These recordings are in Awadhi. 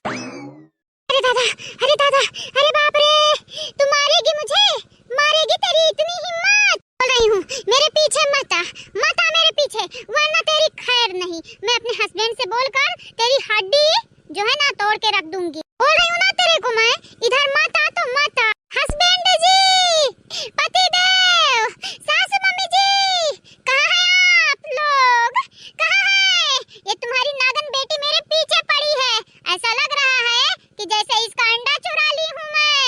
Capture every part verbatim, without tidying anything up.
अरे दादा, अरे दादा, अरे बाप रे, तू मारेगी मुझे, मारेगी, तेरी इतनी हिम्मत। बोल रही हूँ, मेरे पीछे मत आ, मत आ मेरे पीछे, वरना तेरी खैर नहीं। मैं अपने हस्बैंड से बोलकर तेरी हड्डी जो है ना, तोड़ के रख दूंगी। बोल रही हूँ ना तेरे को मैं, इधर मत आ तो मत आ। हस्बैंड जी, पति देव, सासू मम्मी जी, कहाँ हैं आप लोग? कहाँ हैं? ये तुम्हारी नागन बेटी मेरे पीछे पड़ी है। ऐसा लग रहा है कि जैसे इसका अंडा चुरा ली हूँ मैं।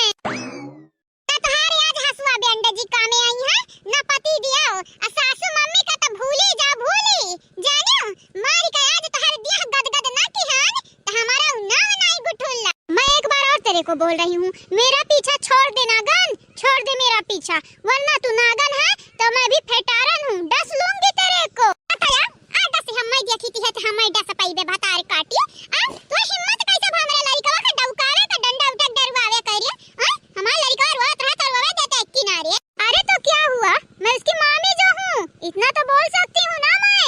ना तोहारे आज हसुआ बेंड जी कामे आई है, ना पति दियो, आ सासू मम्मी का तो भूली जा, भूली। जानियो, मारी का आज तोहार दिया गदगद ना किहान, तो हमारा नाव नाई गुठुल्ला। मैं एक बार और तेरे को बोल रही हूँ, मेरा पीछा छोड़ दे नागन, छोड़ दे मेरा पीछा, वरना तू नागन है तो मैं भी फेटारन हूँ, डस लूंगी तेरे को। बताया, आ डस हम मैं देखी थी है तो हम मैं डस पाइबे भतार काटी। आ, तू हिम्मत कैसे भा हमरे लड़कवा का डौकावे का डंडा उठा के डरवावे करिए? आ, हमार लड़कवा रोत रहा तो रोवे देते एक किनारे। अरे तो क्या हुआ, मैं उसकी मामी जो हूँ, इतना तो बोल सकती हूँ ना मैं।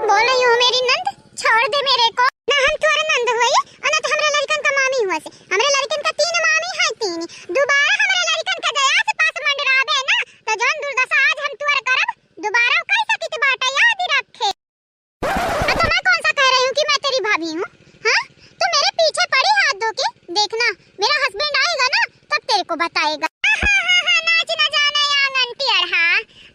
बोल रही हूँ मेरी नंद, छोड़ दे मेरे को। ना हम तोर नंद हुई, और ना तो हमरे लड़कन का मामी हुआ से। हमरे लड़कन का तीन मामी है, तीन। दोबारा हमरे लड़कन का दया से पास मंडरावे ना, तो जौन दुर्दशा आज हम तोर करब, दोबारा उ कह सकित बाटे, याद ही रखे। और तो मैं कौन सा कह रही हूँ कि मैं तेरी भाभी हूँ? हाँ, तू मेरे पीछे पड़ी हाथ धो के। देखना, मेरा हस्बैंड आएगा ना, तब तेरे को बताएगा। नाच न जाने आंगन टेढ़ा।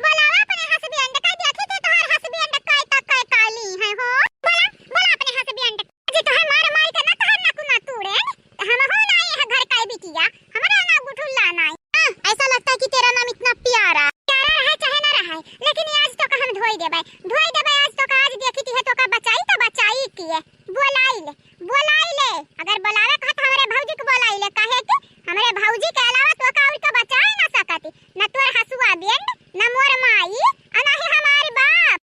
बोलावा अपने हस्बैंड का, देखी थी तोहार हस्बैंड काय तक काय काली है हो। बोला, बोला अपने हस्बैंड। जे तोहे मार मार के ना तोहार नाकू ना तोड़े, तो हम हो ना ये घर का बिटिया, हमारा ना गुठुल्ला ना। हाँ, ऐसा लगता है कि तेरा नाम इतना प्यारा। प्यारा रहे चाहे ना रहे, लेकिन ये आज तो का हम धोई देबे, धोई देबे आज तो का। आज देखी थी है तो का बचाई तो बचाई किए। बोलाई ले, बोलाई ले, अगर बोलावे कहा तो हमरे भौजी के बोलाई ले, काहे कि हमरे भौजी के अलावा तो का और के बचाए ना सकती, न तोर हसुआ बेंड, न मोर माई, आ ना ही हमार बाप।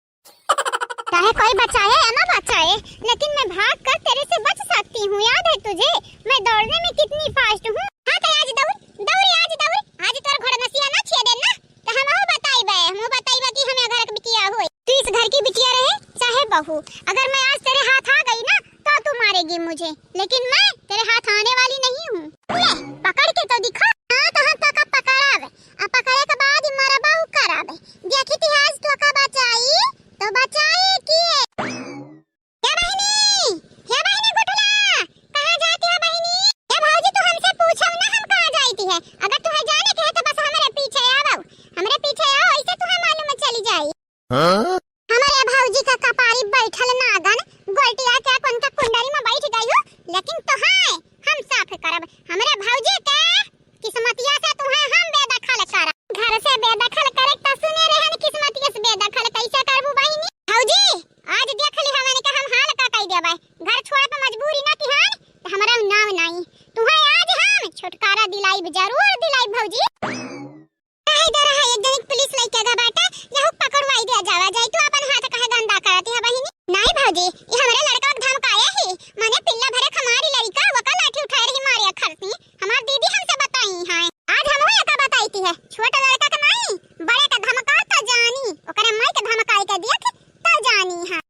चाहे कोई बचाए या ना बचाए, लेकिन मैं भाग कर तेरे से बच सकती हूँ, याद है तुझे? मैं दौड़ने में कितनी फास्ट हूँ। हाँ, तो आज दौड़, दौड़, आज दौड़, आज तोर घोड़ा नसिया ना छेदे ना, तो हम हो बताइबे, हम बताइबे कि हमें घर के बिटिया होई। तू इस घर की बिटिया रहे, चाहे बहू, अगर मैं आज तेरे हाथ आ गई ना, तो तू मारेगी मुझे, लेकिन मैं तेरे हाथ आने वाली नहीं हूँ। ले, पकड़ के तो दिखा। हाँ, तो हम तो का पकड़ावे, आ पकड़े के बाद ही मरबा उ करावे। देखी थी आज तो का बचाई, तो बचाई किए। हे बहिनी, हे बहिनी गुठला, कहाँ जाती है बहिनी? हे भौजी, तू हमसे पूछो ना हम कहाँ जाती है। अगर तुम्हें जाने के है तो बस हमारे पीछे आओ, हमारे पीछे आओ, ऐसे तुम्हें मालूम चली जाई। हाँ? हमारे भौजी का कपारी बैठल नागन, गोलटिया क्या कौन का कुंडली में बैठ गई हो, लेकिन तोहाय हम साफ करब। हमरे भौजी के किस्मतिया से तुहे हम बेदखल करब। घर से बेदखल करे त सुने रहन, किस्मतिया से बेदखल कैसे करबू बहिनी? भौजी, आज देख ली हमन के हम हाल का कई देबै। घर छोड़े पे मजबूरी ना किहान, त हमरा नाव नाई। तुहे आज हम छुटकारा दिलाइब, जरूर दिलाइब भौजी। काहे डरा है, एक जनी पुलिस लइके गा बाटे, यहू पकड़वाई दिया जावा जाई। तू अपन हाथ काहे गंदा करत है बहिनी? नाई भौजी, ये हमरे लड़का के धमकाए ही, मने पिल्ला भरे खमारी लड़का, वका लाठी उठाए रही मारे खरती। हमार दीदी हमसे बताई है। आज हम एका बताई थी है, छोट लड़का के नाई, बड़े के धमका तो जानी, ओकरे माई के धमकाई के देख तो जानी है।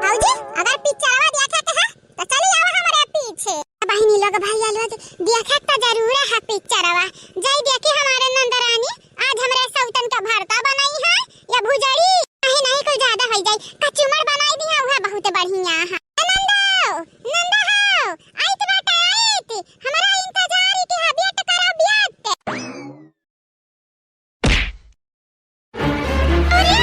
भौजी, अगर पिक्चरवा देखे के है, तो चली आवा हमरे पीछे। बहिनी लोग, भैया लोग, देखे तो जरूर है पिक्चरवा। जाई देखी हमारे नंदरानी, आज हमरे सौतन के भरता बनाई है या भुजड़ी। नहीं, नहीं, कोई ज्यादा हो जाई, कचुमर बनाई दी है, वह बहुत बढ़िया है। नंदो, नंदो हो, आइत बाटे, आइत, हमरा इंतजार के है, wait करो, wait। अरे,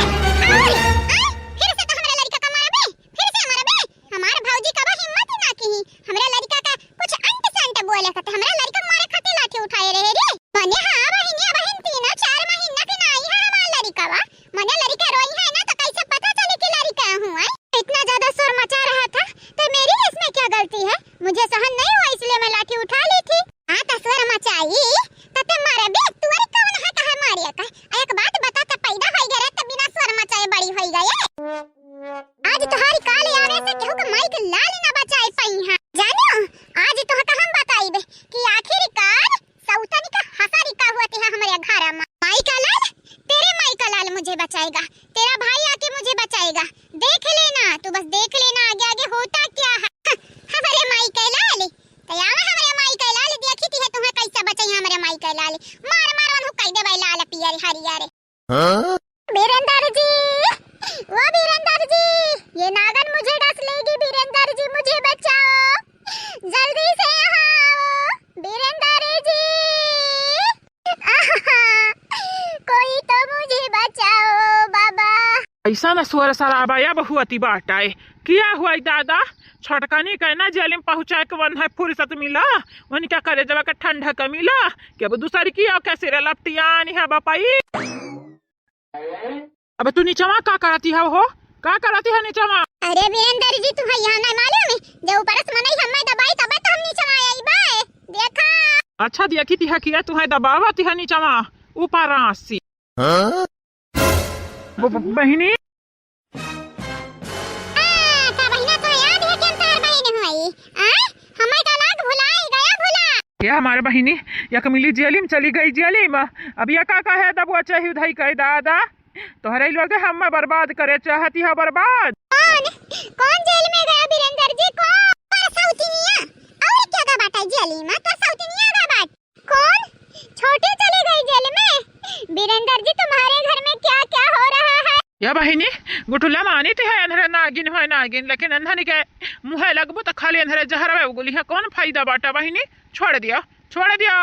अरे, आ, फिर से तो हमरे लड़का का मारबे, फिर से मारबे। हमार भौजी का बा हिम्मत ही ना की, हमरे लड़का का कुछ अंट संट बोले खातिर, हमरे लड़का के मारे खातिर लाठी उठाए रहे रे। मने हाँ बहिनिया बहिन, तीनों चार महीना के नाई है हमार लड़का बा। मने लड़का रोई है ना तो कैसे पता चले कि लड़का हूँ, आय? इतना ज्यादा शोर मचा रहा था तो मेरी इसमें क्या गलती है? मुझे सहन नहीं हुआ इसलिए मैं लाठी उठा ली थी। हाँ, त स्वर मचाई, त ते मारे बे, तुअर कौन है, कहे मारिया का? एक बात बता, त पैदा होई गए रहे, त बिना स्वर मचाए बड़ी होई गए। आज तोहारी काल आवे से केहू के माई के लाल ना बचाए पाई है। जानो, आज तोहका हम बताइबे कि आखिरकार सौतन का हसारी का हुआ तिहा हमरे घर में। माई का लाल, तेरे माई का लाल मुझे बचाएगा, तेरा भाई आके मुझे बचाएगा। देख लेना, तू बस देख लेना आगे आगे होता क्या है। हमारे माई ऐसा न सोर सराबा या बहुअती बाटा है। किया हुआ ई दादा? छोटकनी के ना जेल में पहुँचाए के वन है फुर्सत मिला, उनका करेजवा के ठंडक मिला कि अब दूसरी की औ कैसे रे लपटियानी है बपाई। अब तू नीचवा का करती है हो? का करती है नीचवा? अरे वीरेंद्र जी, तुम्हें यहाँ नहीं मालूम है? जब ऊपर से मनई हमें दबाई तबे तो हम नीचवा आई बे। देखा। अच्छा देखी ती है किया तुम्हें दबावती है नीचवा ऊपर रासी। हाँ? ब-, ब-, बहिनी। आ, का बहिना तो याद है कि हम तार बहिन हुई? आय? हमें का लाग भुलाई गया भुला। ये हमारे बहिनी, एक मिली जेल में चली गई जेल में। अब ये का कहे दबुआ चाही उधाई कहे दादा। तोहरे लोग हमें बर्बाद करे चाहती है बर्बाद। कौन? कौन जेल में गया वीरेंद्र जी? कौन? तोर सौतिनिया। और क्या का बाटा जेल में? तोर सौतिनिया का बाट। कौन? छोटी चली गई जेल में? वीरेंद्र जी, तुम्हारे घर में क्या क्या हो रहा है? या बहिनी, गुठुला मानी तो है, अंधरे नागिन है नागिन, लेकिन अंधन के मुँहे लगबो तो खाली अंधरे जहरवे उगली है। कौन फायदा बाटा बहिनी? छोड़ दियो, छोड़ दियो।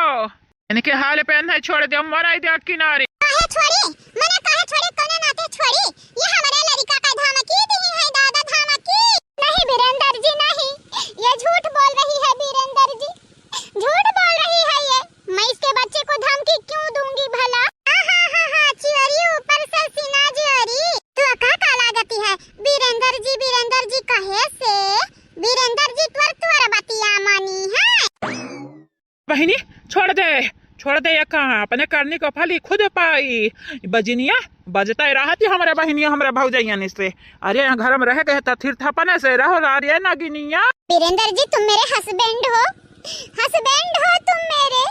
इनके हाल पे अंधे छोड़ दियो, मराई दियो किनारे। काहे छोड़ी? मने काहे छोड़ी? कौने नाते छोड़ी? ये हमारे लड़का का धमकी दी है दादा, धमकी। नहीं वीरेंद्र जी, नहीं, ये झूठ बोल रही है वीरेंद्र जी। झूठ बोल रही है ये। मैं इसके बच्चे को धमकी क्यों दूंगी भला? हाँ, हाँ, हाँ, हाँ, चोरी ऊपर से सीना चोरी। तू का का लागती है? वीरेंद्र जी, वीरेंद्र जी कहे से वीरेंद्र जी तोर, तोर बतिया मानी है। बहिनी, छोड़ दे, छोड़ दे, ये का अपने करनी को फल ही खुद पाई। बजनिया, बजता ही रहती हमरे बहिनिया, हमरे भौजैया से। अरे, यहाँ घर में रह गए तो थिरथपने से रहो, अरे नगिनिया। वीरेंद्र जी, तुम मेरे हस्बैंड हो, हस्बैंड हो तुम मेरे,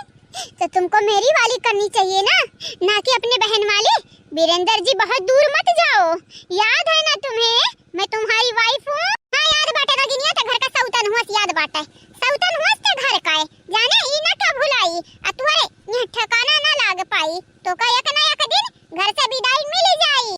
तो तुमको मेरी वाली करनी चाहिए ना, ना कि अपने बहन वाली। वीरेंद्र जी, बहुत दूर मत जाओ, याद है ना तुम्हें, मैं तुम्हारी वाइफ हूँ। हाँ, याद बाटे नगिनिया, ते घर का सौतन हुआ से याद बाटे, सौतन हुआ से घर का है, जाने ई ना का भुलाई, आ तुहरे यहाँ ठिकाना ना लाग पाई, तो का एक ना एक दिन घर से विदाई मिल जाई।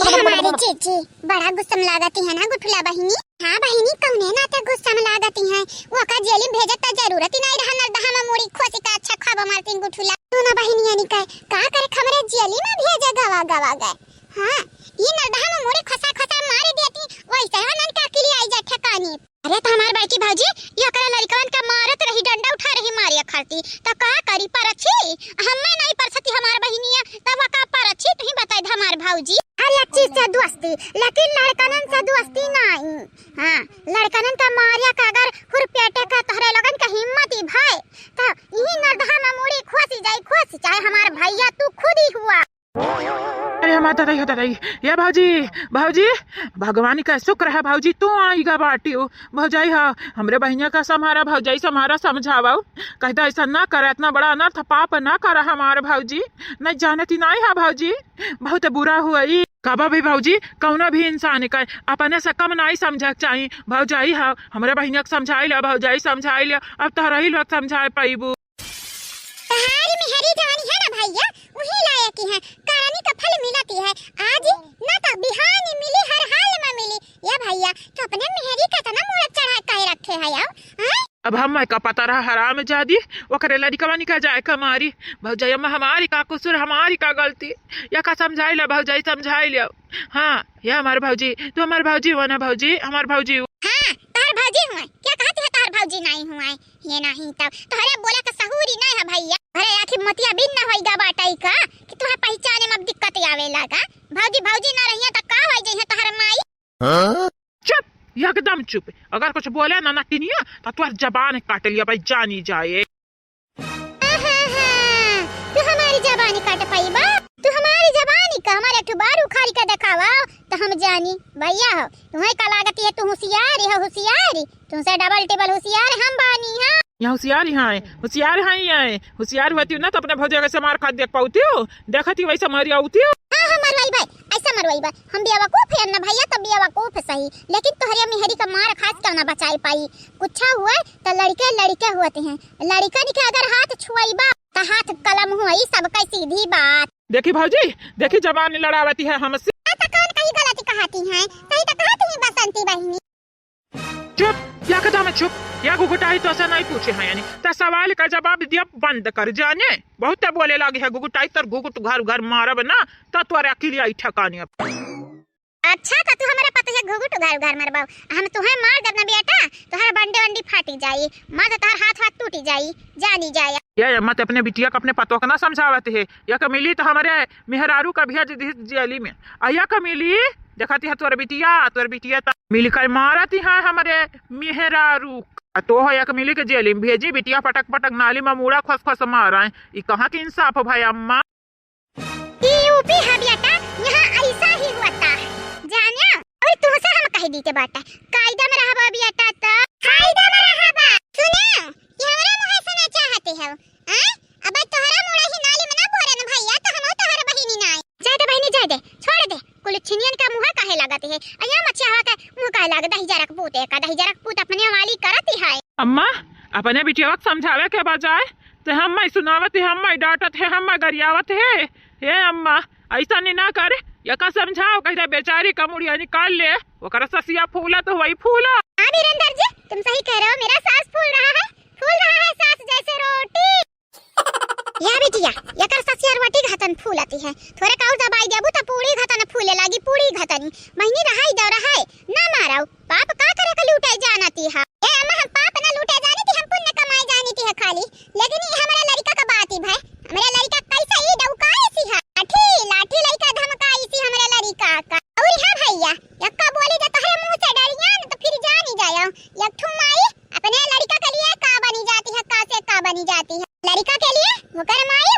ये हमारी चीची बड़ा गुस्सा में लागती है ना गुठुला बहिनी। हाँ बहिनी, कौने नाते गुस्सा में लागती है? वो का जेल में भेजत त जरूरत ही नहीं रहा, नरदहा में मूड़ी खोसी का अच्छा खाबा मारती गुठुला। तू ना बहिनी यानी का, का करे हमरे जेल में भेजे गवा गवा गए। हाँ, ये नरदहा में मूड़ी खसा खसा मार देती, वैसे हनन का अकिली आई जा ठिकानी। अरे तो हमार बड़की भौजी, ये ओकरा लड़कवन का मारत रही, डंडा उठा रही मारे खाती, तो का करी परछी? हमें नहीं परछती हमार बहिनिया, तब का परछी तुही बताई द हमार भौजी। हर एक चीज से दोस्ती, लेकिन लड़कनन से दोस्ती नहीं। हाँ, लड़कनन का मारे का अगर हुरपेटे का तोहरे लोगन का हिम्मत ही भय, तो यही नरदहा में मूड़ी खोसी जाई, खोसी, चाहे हमार भैया तू खुद ही हुआ। अरे हमार दादाई हो दादाई, ये भौजी, भौजी, भगवान का शुक्र है भौजी, तू आई गा बाटी हो। भौजाई हा, हमरे बहिनिया का सम्हारा, भौजाई सम्हारा, समझावा, कहता ऐसा ना करे, इतना बड़ा अनर्थ पाप ना करा हमार भौजी, नहीं जानती नहीं है भौजी, बहुत बुरा हुआ ई। कबा भी भौजी, कौनो भी इंसान का अपने से कम नहीं समझे के चाही। भौजाई हा, हमरे बहिनिया के समझाई ले, भौजाई समझाई ले, अब तोहरा ही लोग समझाए पाइबू। तहारी मेहरी जवानी है ना भैया, वही लायक ही है, करनी का फल मिलती है, आज ना तो बिहान मिली, हर हाल में मिली। ये भैया, तो अपने मेहरी का इतना मूड़ चढ़ा के रखे है यार, हैं? अब हमें का पता रहा हराम जादी, ओकरे लड़िकवा निका जाए का मारी। भौजाई, हम हमारी का कसूर, हमारी का गलती, या का समझाई ले भौजाई, समझाई ले। हाँ, ये हमार भौजी, तू हमार भौजी हुआ ना भौजी, हमार भौजी हुआ। हाँ, तोहर भौजी हुआ, क्या कहती है तोहर भौजी नहीं हुआ है? ये नहीं तब तोहरे बोले का सहूर ही नहीं है भैया। अरे आखिर मोतिया बिन ना होई गा बाटाई का कि तोहरे पहचाने में अब दिक्कत आवे लगा। भौजी भौजी ना रहिए तो का होई जइहे तोहर माई? हाँ? चुप, एकदम चुप। अगर कुछ बोले ना नटिनिया तो तोहर जबान काट लिया भाई, जानी जाए। आहाहा, तू हमारी जबानी काट पाई बा? तू हमारी जबानी का हमारे एक ठो बार उखाड़ी के देखावा तो हम जानी। भैया हो, तुम्हें का लागत है तू होशियारी हो, होशियारी? तुमसे डबल टिबल होशियार हम बानी, हाँ? यहाँ होशियार ही हैं, होशियार हैं ये। होशियार होती ना तो अपने भौजी कैसे मार खात देख पाती हो, देखती वैसे मरी आती हो। हाँ, हाँ, मरवाई भाई, ऐसा मरवाई भाई। हम बेवकूफ है ना भैया, तो बेवकूफ सही, लेकिन तोहरे मेहरी का मार खास क्यों ना बचाई पाई। कुछ हुआ तो लड़के लड़के होते हैं, लड़कन के अगर हाथ छुआईबा तो हाथ कलम हुई, सबका सीधी बात। देखी भौजी, देखी जबान लड़ावती है हमसे। आ तो कौन कहीं गलती कहती हैं, सही तो कहती ही बसंती बहिनी। चुप, एकदम चुप। या घुघुटाई तोसे नहीं पूछे हैं यानी, त सवाल का जवाब दिया बंद कर जाने। बहुत बोले लागी है घुघुटाई, तोर घुघुट घर घर मारब ना, त तोरे अकिलिया आई ठिकाने अब। अच्छा, त तू हमरा पतोहिया घुघुट घर घर मरबाऊ, हम तुहे मार देब ना बेटा, तोहर बंडे वंडी फाटी जाई, मार दे तोहर हाथ वाथ टूटी जाई, जानी जाए। ये अम्मा, ते अपने बिटिया का अपने पतोह का ना समझावत है। या कमिली त हमरे मेहरारू का भेज दी जेली में। आ या कमिली, देखती है तोर बिटिया, तोर बिटिया त मिल कर मारती है हमरे मेहरारू। आ तो है या कमिली के जेली में भेजी, बिटिया पटक पटक नाली में मूड़ा खोस खोस मारा है। ई कहाँ के इंसाफ भाई अम्मा? ई यूपी है बेटा, यहाँ ऐसा ही होता है, जानियो। और तुमसे हम कह दी के बाटा, कायदा में रहबा बेटा त। कायदा में रहबा। सुनियो, कि हमरा मुँह सुने चाहते हो, हैं? अब तोहरा मुड़ा ही नाली में ना बोरे न भैया, त हमहू तोहर बहिनी नाई। जाए दे बहिनी, जाए दे, छोड़ दे। कुल छिनियन का मुँह काहे लागत है? अइया मछियावा के मुँह काहे लागत? दही जरक पूते का, दही जरक पूत अपने वाली करत है। अम्मा, अपने बिटियावा के समझावे के बजाय ते हम्मा सुनावत है, हम्मा डांटत है, हम्मा गरियावत है। हे अम्मा, ऐसा नहीं ना करे, यका समझाओ, कहिदा बेचारी का मुड़िया निकाल ले, ओकरा ससिया फूला तो वही फूला। हाँ वीरेंद्र जी, तुम सही कह रहे हो, मेरा सास फूल रहा है, फूल रहा है सास जैसे रोटी। या बिटिया, यकर ससिया रोटी घतन फूलती है, थोरे काऊ दबाई देबू त पूरी घतन फूले लागी, पूरी घतनी। बहिनी रहाई दो रहाई, ना माराऊ, पाप का करे के लूटे जानती है। ए अम्मा, हम पाप ना लूटे जानी थी, हम पुण्य कमाए जानी थी है खाली। लेकिन ये हमारा लड़का का बात ही भाई, हमारा लड़का कैसे ही डौकाई सी है, लाठी लाठी लड़का धमकाई सी हमारा लड़का का। और हाँ भैया, यक्का बोली तो तोहरे मुँह से डरिया न तो फिर जानी जाया। एक ठू माई अपने लड़का के लिए का बनी जाती है, का से का बनी जाती है। लड़का के लिए ओकर माई